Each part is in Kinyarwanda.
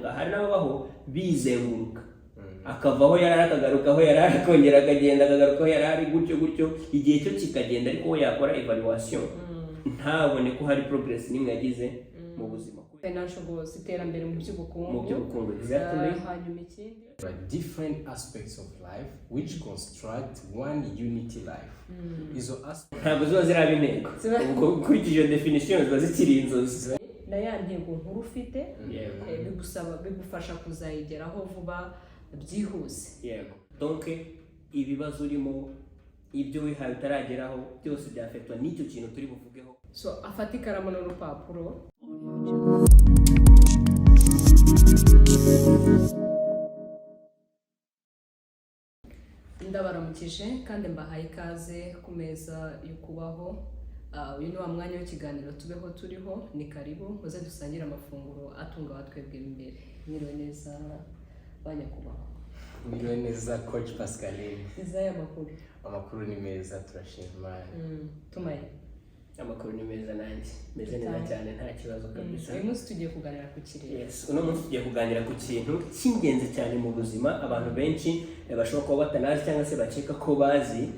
Hari n'ababaho bizenguruka, akava aho yari ari akagaruka aho yari ari, akongera akagenda akagaruka aho yari ari, gutyo gutyo, igihe cyo kikagenda, ariko we yakora evaluation ntabone ko hari progress n'imwe yagize mu buzima. Financial goals, iterambere mu by'ubukungu. Mu by'ubukungu, exactly. Ah, hanyuma ikindi? There are different aspects of life which construct one unity life. Izo aspects Ntabwo ziba ziraba intego. Ubwo ukurikije iyo definition ziba zikiri inzozi. Na ya ntego nkuru ufite, bigusaba, bigufasha kuzayigeraho vuba byihuse. Yego, donc ibibazo urimo, ibyo wihaye utarageraho, byose byaffectwa n'icyo kintu turi buvugeho. So afata ikaramu n'urupapuro. Ndabaramukije kandi mbahaye ikaze ku meza yo kubaho. Ah, uyu ni wa mwanya w'ikiganiro Tubeho Turiho. Ni karibu, muze dusangire amafunguro atunga abatwebwe imbere. Mwiriwe neza, ba nyakubahwa? Mwiriwe neza, Coach Pascaline. Izaya makuru? Amakuru ni meza, turashima Imana. Tumaye? Amakuru ni meza, nanjye meze neza cyane, nta kibazo kabisa. Uyu munsi tugiye kuganira ku kirere. Yes, uno munsi tugiye kuganira ku kintu cy'ingenzi cyane mu buzima, abantu benshi bashobora kuba batanazi cyangwa se bakeka ko bazi,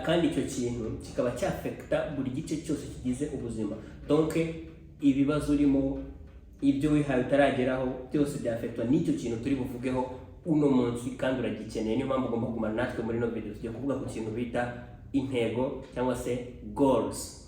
kandi icyo kintu kikaba cyaffecta buri gice cyose kigize ubuzima. Donc ibibazo urimo, ibyo wihaye utarageraho, byose byaffectwa n'icyo kintu turi buvugeho uno munsi, kandi uragikeneye. Niyo mpamvu ugomba kugumana natwe muri ino video. Tugiye kuvuga ku kintu bita intego cyangwa se goals.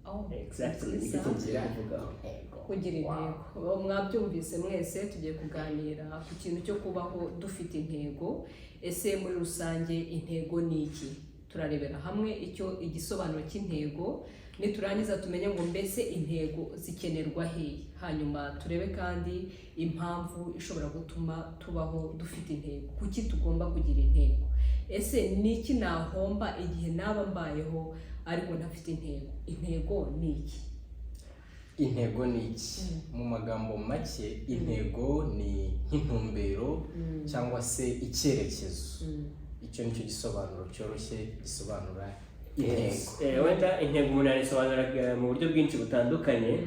Oh, Exactly, byiza. nicyo kintu tugiye kuvugaho. Intego. Kugira intego. Mwabyumvise mwese, tugiye kuganira ku kintu cyo kubaho dufite intego. Ese muri rusange intego ni iki? Turarebera hamwe icyo igisobanuro cy'intego, niturangiza tumenye ngo mbese intego zikenerwa hehe, hanyuma turebe kandi impamvu ishobora gutuma tubaho dufite intego. Kuki tugomba kugira intego? Ese ni iki nahomba igihe naba mbayeho ariko ntafite intego? Intego ni iki? Intego ni iki? Mu magambo make, intego ni nk'intumbero cyangwa se icyerekezo. Icyo ni cyo gisobanuro cyoroshye gisobanura intego. Wenda intego umuntu yayisobanura mu buryo bwinshi butandukanye.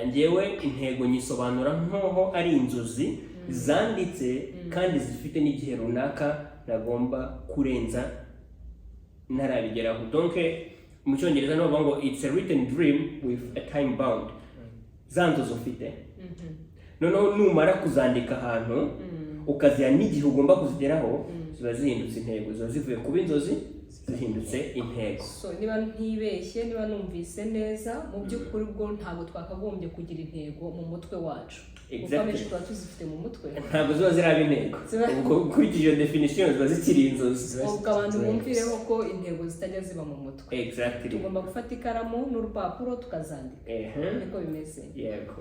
Njyewe intego nyisobanura nk'aho ari inzozi zanditse kandi zifite n'igihe runaka nagomba kurenza ntarabigeraho. Donc mu Cyongereza niho bavuga ngo "It's a written dream with a time bound." Za nzozi ufite, noneho numara kuzandika ahantu ukaziha n'igihe ugomba kuzigeraho, ziba zihindutse intego, ziba zivuye kuba inzozi zihindutse intego. So niba ntibeshye, niba numvise neza, mu by'ukuri ubwo ntabwo twakagombye kugira intego mu mutwe wacu, kuko abenshi tuba tuzifite mu mutwe. Ntabwo ziba ziraba intego. Ubwo ukurikije iyo definition ziba zikiri inzozi. Ubwo abantu bumvireho ko intego zitajya ziba mu mutwe. Tugomba gufata ikaramu n'urupapuro tukazandika. Niko bimeze? Yego.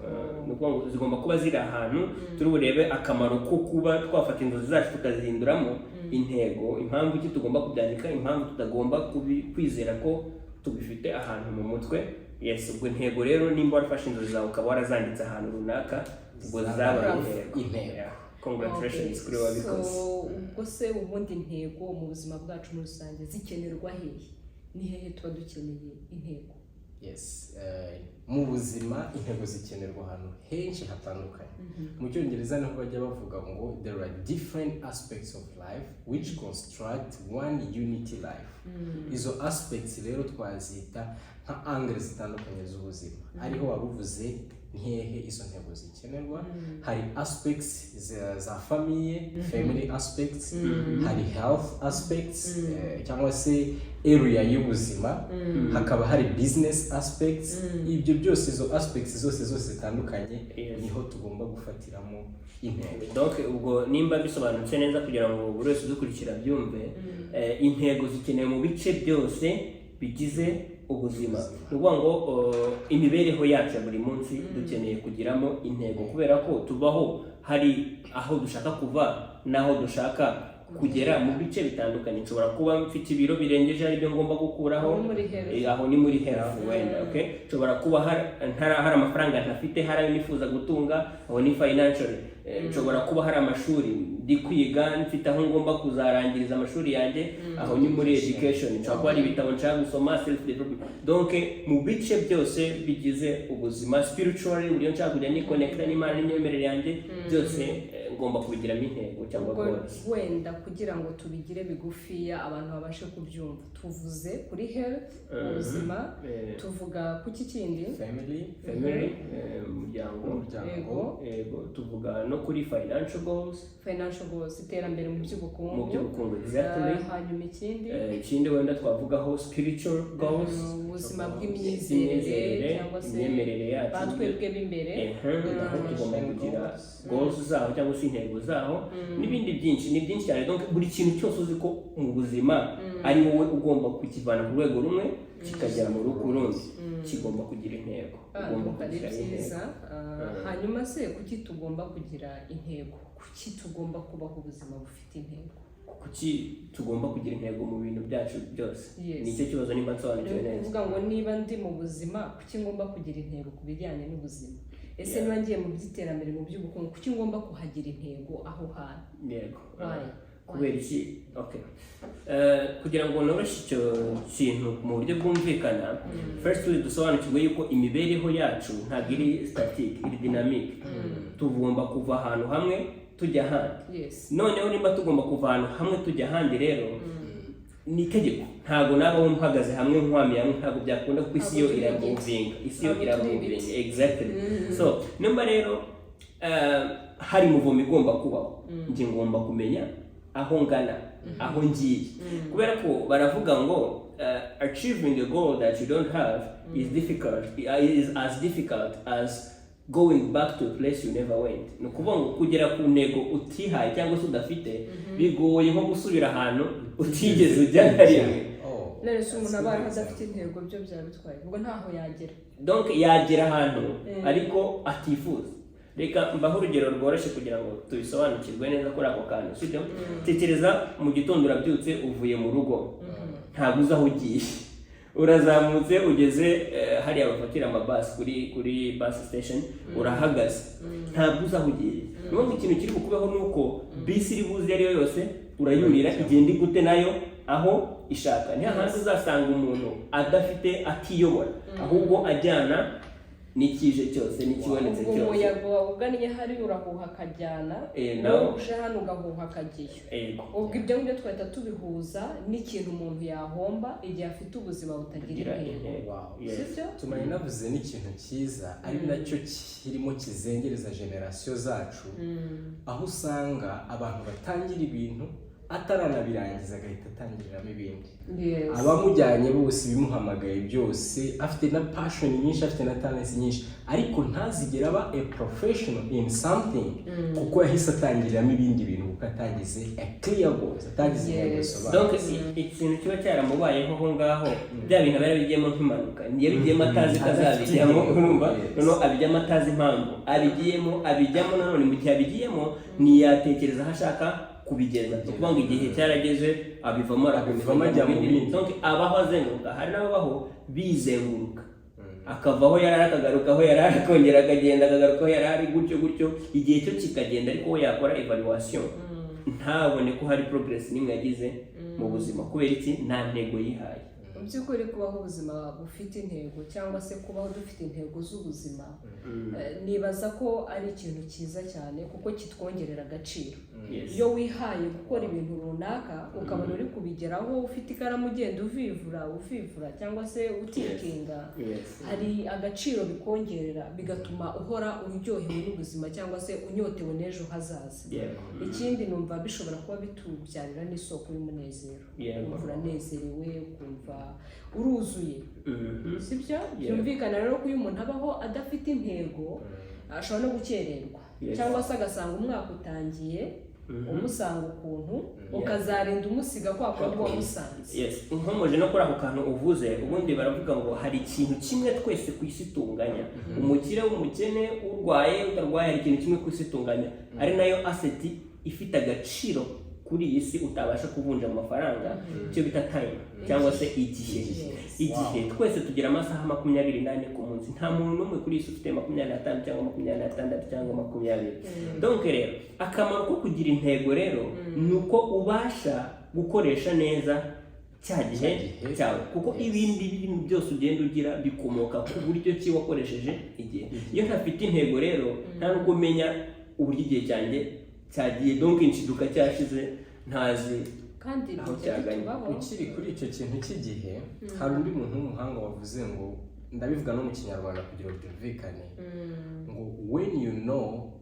Ni ukuvuga ngo zigomba kuba ziri ahantu turi burebe akamaro ko kuba twafata inzozi zacu tukazihinduramo intego, impamvu ki tugomba kubyandika, impamvu tutagomba kwizera ko tubifite ahantu mu mutwe. Yes, ubwo intego rero, nimba warafashe inzozi zawe ukaba warazanditse ahantu runaka, ubwo zabaye intego. Intego. Yeah. Congratulations Okay. kuri wabikoze. So ubwo se ubundi intego mu buzima bwacu muri rusange zikenerwa hehe? Ni hehe tuba dukeneye intego? Yes, mu buzima intego zikenerwa ahantu henshi hatandukanye. Mu Cyongereza niho bajya bavuga ngo "There are different aspects of life which construct one unity life." Izo aspects rero twazita nka angle zitandukanye z'ubuzima. Ariho waba uvuze ni hehe izo ntego zikenerwa: hari aspects za famille, family aspects, hari health aspects, cyangwa se area y'ubuzima, hakaba hari business aspects. Ibyo byose, izo aspects zose zose zitandukanye, niho tugomba gufatiramo intego. Donc ubwo nimba bisobanutse neza, kugira ngo buri wese udukurikira abyumve, intego zikenewe mu bice byose bigize ubuzima. Ni ukuvuga ngo imibereho yacu ya buri munsi dukeneye kugiramo intego, kubera ko tubaho hari aho dushaka kuva n'aho dushaka kugera mu bice bitandukanye. Nshobora kuba mfite ibiro birengeje, hari ibyo ngomba gukuraho. Aho ni muri health. Aho ni muri health wenda. Okay, nshobora kuba hari amafaranga ntafite, hari ayo nifuza gutunga, aho ni financially. Nshobora kuba hari amashuri ndi kwiga, mfite aho ngomba kuzarangiriza amashuri yanjye, aho ni muri education. Nshobora kuba hari ibitabo nshaka gusoma, self development, donc mu bice byose bigize ubuzima, spiritually, uburyo nshaka kujya niconnecta n'Imana n'imyemerere yanjye, byose ngomba kubigiramo intego cyangwa Ubwo goals. Wenda kugira ngo tubigire bigufiya, abantu babashe kubyumva, tuvuze kuri health, ubuzima, tuvuga ku kindi? Family. Family, umuryango. Umuryango. Yego. Yego, tuvuga no kuri financial goals. Financial goals, iterambere mu by'ubukungu. Mu by'ubukungu, exactly. Hanyuma ikindi? Ikindi wenda twavugaho spiritual goals. Ubuzima bw'imyizerere Imyizerere, cyangwa se imyemerere yacu. ba twebwe b'imbere. Ehe, aho tugomba kugira goals zaho cyangwa se intego zaho n'ibindi byinshi, ni byinshi cyane. Donc buri kintu cyose uzi ko mu buzima ari wowe ugomba kukivana ku rwego rumwe kikagera mu rundi, kigomba kugira intego. Ugomba Ndumva ari kugira intego. byiza. Hanyuma se kuki tugomba kugira intego? Kuki tugomba kubaho ubuzima bufite intego? Kuki tugomba kugira intego mu bintu byacu byose? Yes. Nicyo kibazo, nimba nsobanukiwe Ni neza. ukuvuga ngo niba ndi mu buzima, kuki ngomba kugira intego ku bijyanye n'ubuzima? Ese niba ngiye mu by'iterambere, mu by'ubukungu, kuki ngomba kuhagira intego aho hantu? Yego. Why? Kubera iki? Okay. Kugira ngo noroshye icyo kintu mu buryo bwumvikana, first dusobanukirwe yuko imibereho yacu ntabwo iri static, iri dynamic. Tugomba kuva ahantu hamwe tujya ahandi. Noneho nimba tugomba kuva ahantu hamwe tujya ahandi rero, ni itegeko, ntabwo nabaho mpagaze hamwe, nkwamiye hamwe, ntabwo byakunda kuko isi yo Ntabwo turi iramovinga, isi yo Ntabwo turi iramovinga. ibiti. Exactly. So nimba rero hari mouvement igomba kubaho, njye ngomba kumenya aho ngana, aho ngiye, kubera ko baravuga ngo achieving a goal that you don't have is difficult, is as difficult as going back to a place you never went. Ni ukuvuga ngo kugera ku ntego utihaye cyangwa se udafite bigoye nko gusubira ahantu utigeze ujya na rimwe. Oh, None se umuntu abayeho adafite intego, byo byaba bitwaye? Ubwo ntaho yagera. Donc yagera ahantu ariko atifuza. Reka mbaho urugero rworoshye kugira ngo tubisobanukirwe neza kuri ako kantu, sibyo? Tekereza mu gitondo urabyutse, uvuye mu rugo, ntabwo uzi aho ugiye, urazamutse ugeze hariya bafatira amabasi, kuri bus station, urahagaze, ntabwo uzi aho ugiye. Niyo mpamvu ikintu kiri bukubeho ni uko bisi iri buze iyo ari yo yose urayurira, igenda igute nayo aho ishaka. Ni hahandi uzasanga umuntu adafite, atiyobora, ahubwo ajyana n'ikije cyose, n'ikibonetse Ubwo cyose. umuyaga ugannye hari urahuha akajyana, wowe uje hano ugahuha akagiyo. Yego. Ubwo ibyo ngibyo twahita tubihuza n'ikintu umuntu yahomba igihe afite ubuzima butagira kugira intego. Intego. Wow. Yes. Sibyo? Tumanye navuze n'ikintu cyiza, ari nacyo kirimo kizengereza generasiyo zacu, aho usanga abantu batangira ibintu, ataranabirangiza agahita atangiriramo ibindi. Abamujyanye bose, ibimuhamagaye byose, afite na passion nyinshi, afite na talents nyinshi, ariko ntazigere aba a professional in something kuko yahise atangiriramo ibindi bintu, kuko atagize a clear goals, atagize intego zisobanutse. Donc ikintu kiba cyaramubayeho aho ngaho, bya bintu aba yarabigiyemo nk'impanuka, yabigiyemo atazi ko Adafite azabijyamo. intego. Urumva? Noneho abijyamo atazi impamvu abigiyemo, abijyamo. Nanone mu gihe abigiyemo ntiyatekereza aho ashaka kubigeza. Ni ukuvuga ngo igihe cyarageze abivamo, arakomeza Abivamo, ajya mu bindi. Donc abaho azenguruka. Hari n'ababaho bizenguruka, akava aho yari ari akagaruka aho yari ari, akongera akagenda akagaruka aho yari ari, gutyo gutyo, igihe cyo kikagenda, ariko we yakora evaluation ntabone ko hari progress n'imwe yagize mu buzima. Kubera iki? Nta ntego yihaye. Mu by'ukuri kubaho ubuzima bufite intego cyangwa se kubaho dufite intego z'ubuzima, nibaza ko ari ikintu cyiza cyane kuko kitwongerera agaciro. Iyo wihaye gukora ibintu runaka, ukabona uri kubigeraho, ufite ikaramu ugenda uvivura uvivura cyangwa se utikinga, hari agaciro bikongerera, bigatuma uhora uryohewe n'ubuzima cyangwa se unyotewe n'ejo hazaza. Ikindi numva bishobora kuba bitubyarira n'isoko y'umunezero. Ukumva uranezerewe, ukumva uruzuye. Sibyo? Byumvikana rero ko iyo umuntu abaho adafite intego, ashobora no gukererwa cyangwa se agasanga umwaka utangiye umusanga ukuntu, ukazarinda umusiga kwa kundi wamusanze. Yes, nkomoje no kuri ako kantu uvuze, ubundi baravuga ngo hari ikintu kimwe twese ku isi tunganya, umukire, w'umukene, urwaye, utarwaye, hari ikintu kimwe ku isi tunganya, ari nayo asset ifite agaciro. kuri iyi si utabasha kuvunja mu mafaranga, icyo bita time cyangwa se igihe. Igihe, twese tugira amasaha 24 ku munsi. Nta muntu n'umwe kuri iyi si ufite 25 cyangwa 26 cyangwa 20. Donc rero, akamaro ko kugira intego rero ni uko ubasha gukoresha neza cya gihe Cya gihe. cyawe, kuko ibindi bintu byose ugenda ugira bikomoka ku buryo ki wakoresheje igihe. Iyo ntafite intego rero, nta nubwo menya uburyo igihe cyanjye cyagiye. Donc nshiduka cyashize ntazi Kandi aho bijya cyaganye. bitubaho. Ukiri kuri icyo kintu cy'igihe, hari undi muntu w'umuhanga wavuze ngo, ndabivuga no mu Kinyarwanda kugira ngo byumvikane, ngo "When you know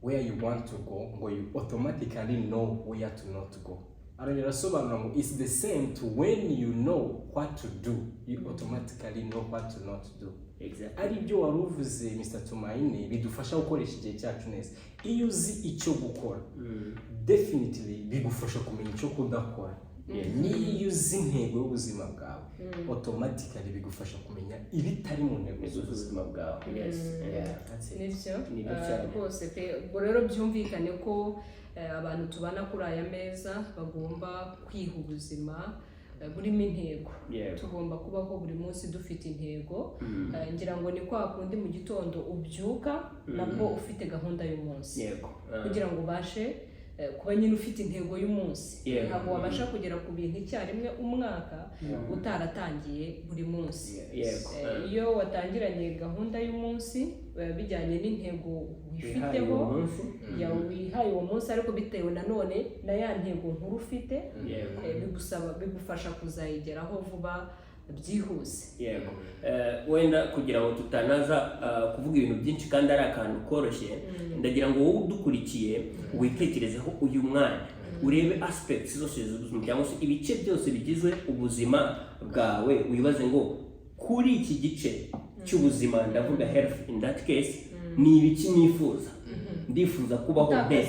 where you want to go," ngo, "you automatically know where to not go." Arongera asobanura ngo "It's the same to when you know what to do, you automatically know what to not do." Ari byo wari uvuze, Mr Tumaine, bidufasha gukoresha igihe cyacu neza. Iyo uzi icyo gukora, definitely bigufasha kumenya icyo kudakora. N'iyo uzi intego y'ubuzima bwawe, automatically bigufasha kumenya ibitari mu ntego z'ubuzima z'ubuzima bwawe, yes. Yeah, that's it. Nibyo. Nibyo cyane. Rwose pe. Ubwo rero byumvikane ko abantu tubana kuri aya meza bagomba kwiha ubuzima burimo intego. Tugomba kubaho buri munsi dufite intego. Ngira ngo ni kwa kundi mu gitondo ubyuka nabwo ufite gahunda y'umunsi, kugira ngo ubashe kuba nyine ufite intego y'umunsi. Ntabwo wabasha kugera ku bintu icyarimwe umwaka utaratangiye buri munsi. Iyo watangiranye gahunda y'umunsi bijyanye n'intego Wihaye wifiteho, uwo munsi. Ya wihaye uwo munsi, ariko bitewe nanone na ya ntego nkuru ufite, bigusaba, bigufasha kuzayigeraho vuba byihuse. Yego. Wenda kugira ngo tutanaza kuvuga ibintu byinshi kandi ari akantu koroshye, ndagira ngo wowe udukurikiye witekerezeho uyu mwanya, urebe aspects zose z'ubuzima cyangwa se ibice byose bigize ubuzima bwawe, wibaze ngo kuri iki gice cy'ubuzima, ndavuga health in that case, ni ibiki nifuza? Ndifuza kubaho nte?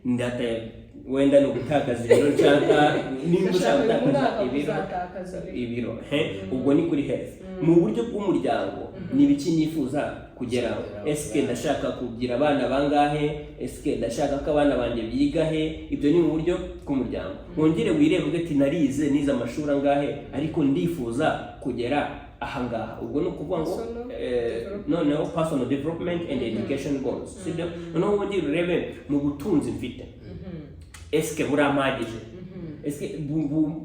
Gutakaza ibiro. Wenda ni ugutakaza ibiro nshaka, nimba ushaka Ndashaka uyu gutakaza mwaka ibiro, kuzatakaza ibiro. Ibiro he, ubwo ni kuri health. Mu buryo bw'umuryango, ni ibiki nifuza kugeraho? Eske ndashaka kugira abana bangahe? Eske ndashaka ko abana banjye biga he? Ibyo ni mu buryo bw'umuryango. Wongere wirebe uge ati narize, nize amashuri angahe, ariko ndifuza kugera ahangaha. Ubwo ni ukuvuga ngo Personal development. Noneho personal development and education goals, sibyo? Noneho wongere urebe mu butunzi mfite, eske burampagije? Eske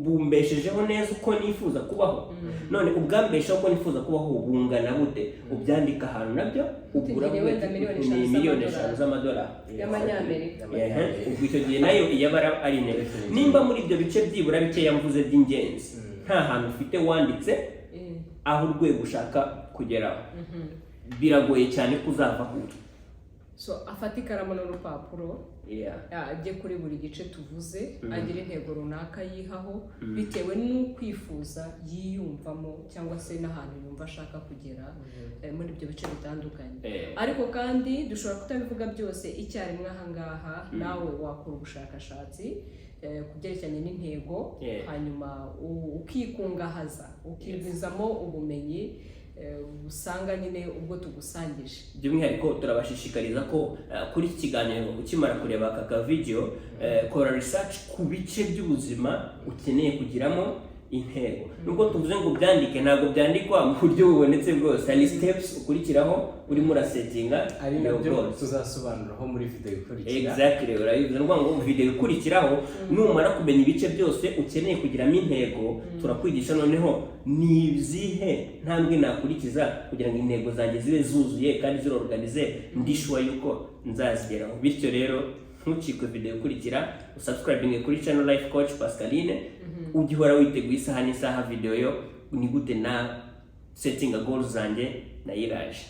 bumbeshejeho neza uko nifuza kubaho? None ubwambeshaho uko nifuza kubaho bungana bute? Ubyandika ahantu nabyo, ugura Uti wenda miliyoni ni 5 miliyoni z'amadolari. 5 z'amadolari y'amanyamerika. Ehe, ubwo icyo gihe nayo iyo aba ari intego. Nimba muri ibyo bice byibura bikeya mvuze by'ingenzi nta hantu ufite wanditse aho urwego ushaka kugeraho, biragoye cyane ko uzava aho uri. So afate ikaramu n'urupapuro, ajye kuri buri gice tuvuze, agire intego runaka yihaho bitewe n'ukwifuza yiyumvamo cyangwa se n'ahantu yumva ashaka kugera muri ibyo bice bitandukanye. Ariko kandi dushobora kutabivuga byose icyarimwe aha ngaha. Nawe wakora ubushakashatsi ku byerekeranye n'intego, hanyuma ukikungahaza, ukigwizamo ubumenyi busanga nyine ubwo tugusangije. By'umwihariko turabashishikariza ko kuri iki kiganiro, ukimara kureba aka kavideyo, kora research ku bice by'ubuzima ukeneye kugiramo intego. Nubwo tuvuze ngo byandike, ntabwo byandikwa mu buryo bubonetse bwose. Hari steps ukurikiraho urimo urasettinga ari your nabyo goals. Tuzasobanuraho muri video ikurikira. Exactly, urabivuze. Ni ukuvuga ngo video ikurikiraho, numara kumenya ibice byose ukeneye kugiramo intego, turakwigisha noneho ni izihe ntambwe nakurikiza kugira ngo intego zanjye zibe zuzuye kandi ziri organize, ndi sure yuko nzazigeraho. Bityo rero ntucikwe video ikurikira, usubscribing kuri channel Life Coach Pascaline, ujye uhora witeguye isaha n'isaha video yo ni gute na setting goals zanjye nayiraje.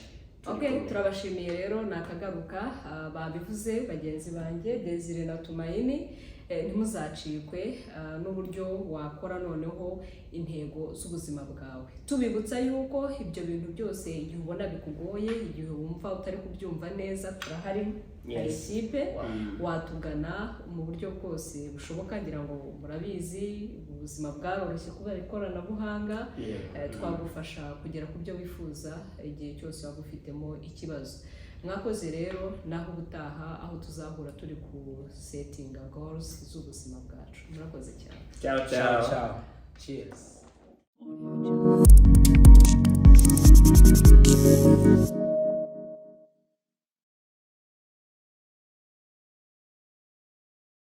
Okay, turabashimiye rero, ni akagaruka. Babivuze bagenzi banjye Desire na Tumaini. Ntimuzacikwe n'uburyo wakora noneho intego z'ubuzima bwawe. Tubibutsa yuko ibyo bintu byose, igihe ubona bikugoye, igihe wumva utari kubyumva neza, turahari, hari ikipe, watugana mu buryo bwose bushoboka. Ngira ngo murabizi, ubuzima bwaroroshye kubera ikoranabuhanga. Twagufasha kugera ku byo wifuza igihe cyose waba ufitemo ikibazo. Mwakoze rero, naho ubutaha aho tuzahura turi ku settinga goals z'ubuzima bwacu. Murakoze cyane. Ciao. Ciao. Ciao. Ciao, cheers.